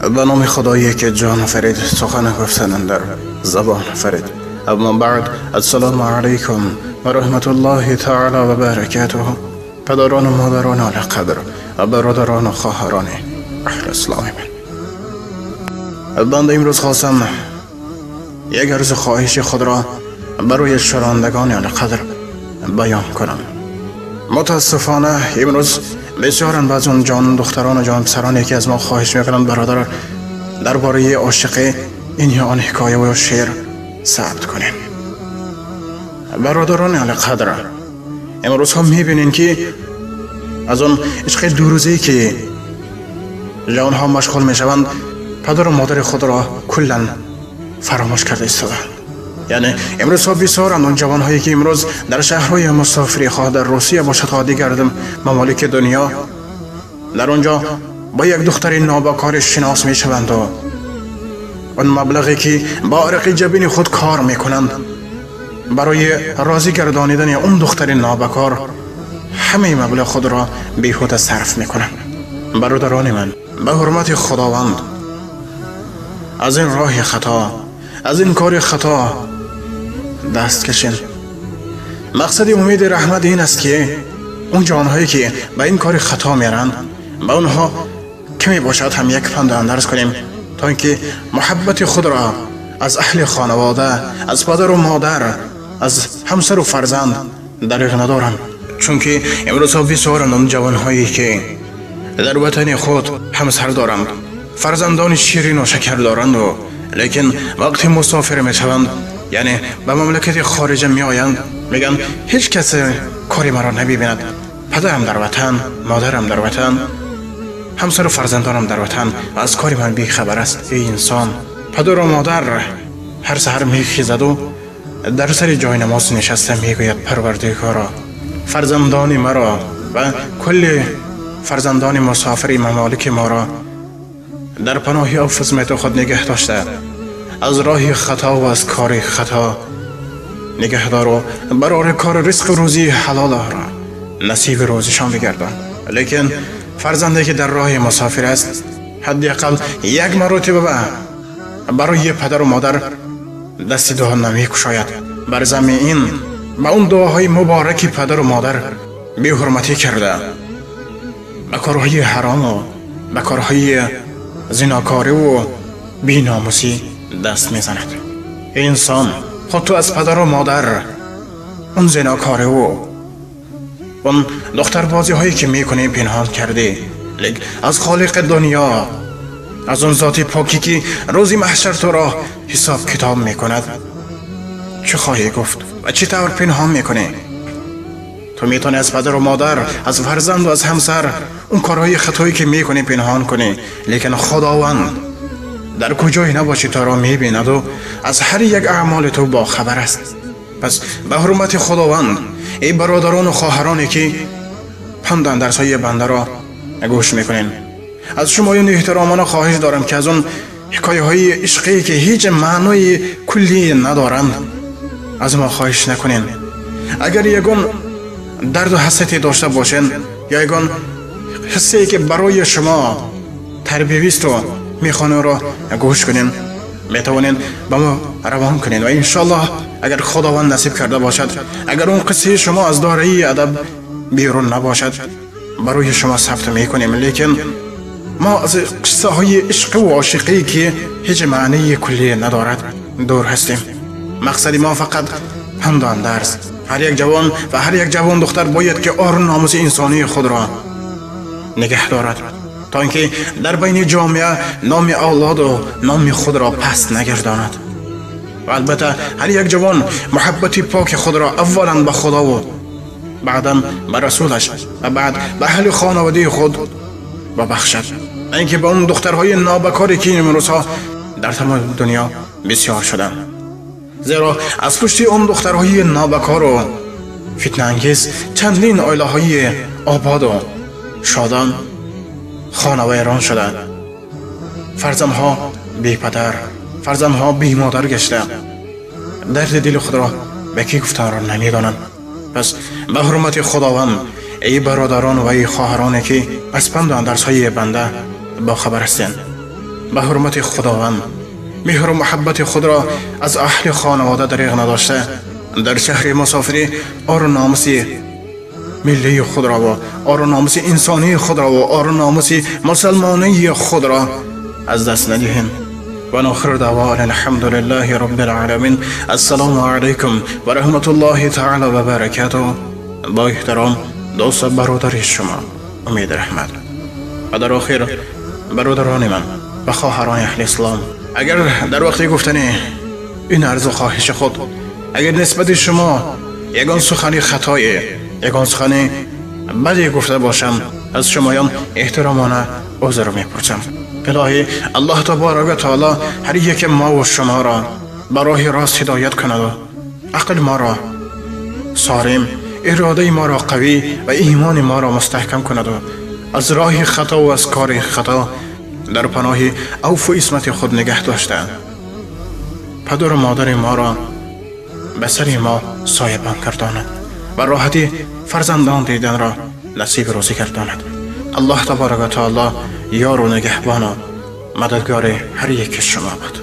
به نام خدایی که جان فرید، سخن گفتن در زبان فرید. اما بعد، السلام علیکم و رحمت الله تعالی و برکاته. پدران و مادران عالی قدر و برادران و خواهران اهل اسلام من، بنده امروز خواستم یک عرض خواهش خود را برای شنوندگان عالی قدر بیان کنم. متاسفانه امروز بسیارن بعض اون جان دختران و جان پسرانی که از ما خواهش میکنند برادر درباره عاشقی این یا آن حکایه و یا شعر ثبت کنین. برادران عالی قدر، امروز هم میبینین که از اون عشق دو روزه‌ای که جوانها مشغول میشوند، پدر و مادر خود را کلا فراموش کرده ایستادند. یعنی امروز ها بسیارند اون جوانهایی که امروز در شهرهای مسافری، خواه در روسیه باشد خواه دیگر ممالک دنیا، در اونجا با یک دختر نابکار شناس میشوند و اون مبلغی که با عرق جبین خود کار میکنند برای راضی گردانیدن اون دختر نابکار، همه مبلغ خود را بیهوده صرف میکنند. برادران من، به حرمت خداوند از این راه خطا، از این کار خطا دست کشین. مقصد امید رحمت این است که اون جوانهایی که به این کار خطا میرند، به اونها کمی باشد هم یک پند اندرز کنیم تا اینکه محبت خود را از اهل خانواده، از پدر و مادر، از همسر و فرزند دریغ ندارند. چون که امروز ها بسیارند اون جوانهایی که در وطن خود همسر دارند، فرزندان شیرین و شکر دارند و لیکن وقتی مسافر میشوند، یعنی به مملکت خارجه می آیند، میگن هیچ کس کاری مرا نمیبیند، پدرم در وطن، مادرم در وطن، همسر و فرزندانم در وطن و از کاری من بی خبر است. ای انسان، پدر و مادر هر سحر میخیزد و در سر جای نماز نشسته میگوید پروردگارا فرزندان مرا و کل فرزندان مسافر ممالک ما را در پناه عفو خود نگه داشته، از راه خطا و از کار خطا نگهدار و برای کار رزق روزی حلال را نصیب روزشان بگردان. لیکن فرزندی که در راه مسافر است، حداقل یک مرتبه برای پدر و مادر دست دعا نمی کشاید. بر زمین به اون دعاهای مبارک پدر و مادر بی حرمتی کرده، به کارهای حرام و به کارهای زناکاری و بی ناموسی دست میزند. انسان، خود تو از پدر و مادر اون زناکاری و اون دختر بازی هایی که میکنی پنهان کردی، لیکن از خالق دنیا، از اون ذات پاکی که روزی محشر تو را حساب کتاب میکند، چه خواهی گفت و چه طور پنهان میکنی؟ تو میتونی از پدر و مادر، از فرزند و از همسر اون کارهای خطایی که میکنی پنهان کنی، لیکن خداوند در کجایی نباشی تو را میبیند و از هر یک اعمال تو با خبر است. پس به حرمت خداوند، ای برادران و خواهرانی که پند اندرزهای بنده را گوش میکنین، از شما این احترامانه خواهش دارم که از اون حکایه های عشقی که هیچ معنای کلی ندارند از ما خواهش نکنین. اگر یگان درد و حسرتی داشته باشین یا یگان حسی که برای شما تربیوی است و میخوانین را گوش کنین، میتوانین به ما روان کنین و انشالله اگر خداوند نصیب کرده باشد، اگر اون قصه شما از دارایی ادب بیرون نباشد، برای شما ثبت میکنیم. لیکن ما از قصه های عشق و عاشقی که هیچ معنی کلی ندارد دور هستیم. مقصد ما فقط پند و اندرز. هر یک جوان و هر یک جوان دختر باید که آر و ناموس انسانی خود را نگه دارد تا اینکه در بین جامعه نام اولاد و نام خود را پست نگرداند. و البته هر یک جوان محبت پاک خود را اولا به خدا و بعدا به رسولش و بعد به اهل خانواده خود ببخشد، اینکه به اون دخترهای نابکاری که این روزها در تمام دنیا بسیار شدند. زیرا از پشت اون دخترهای نابکار و فتنه انگیز چندین عائله های آباد و شادان خانه ویران شدند. فرزندها بی پدر، فرزندها بی مادر گشته، درد دل خود را به کی گفتن را نمیدانند. پس به حرمت خداوند ای برادران و ای خواهرانی که از پند و اندرزهای بنده با خبر هستند، ба ҳурмати Худованд меҳру муҳаббати худро аз аҳли хонавода дариғ надошта, дар шаҳри мусофирӣ ору номуси миллии худро ва ору номуси инсонии худро ва ору номуси мусалмонии худро аз даст надиҳем. Ва охир даъвона алҳамдулиллаҳи роббил оламин. Ассалому алайкум ва раҳматуллоҳи таъала ва баракатуҳ. Бо эҳтиром дӯст бародари шумо Умед Раҳмат. Ва дар охир бародарони ман ва хоҳарони аҳли ислом, агар дар вақти гуфтани ин арзу хоҳиши худ агар нисбати шумо ягон сухани хатое, ягон сухани баде гуфта бошам, аз шумоён эҳтиромона узр мепурсам. Илоҳӣ Аллоҳ табарак ва таоло ҳар яке мо ва шуморо ба роҳи рост ҳидоят кунад, ақли моро сорим, иродаи моро қавӣ ва имони моро мустаҳкам кунад, аз роҳи хато ва аз кори хато дар паноҳи авфу исмати худ нигаҳ дошта, падару модари моро ба сари мо соябон гардонад ва роҳати фарзандон диданро насиби рӯзӣ гардонад. Аллоҳ табарак ва таоло ёру нигаҳбону мададгори ҳар яки шумо бод.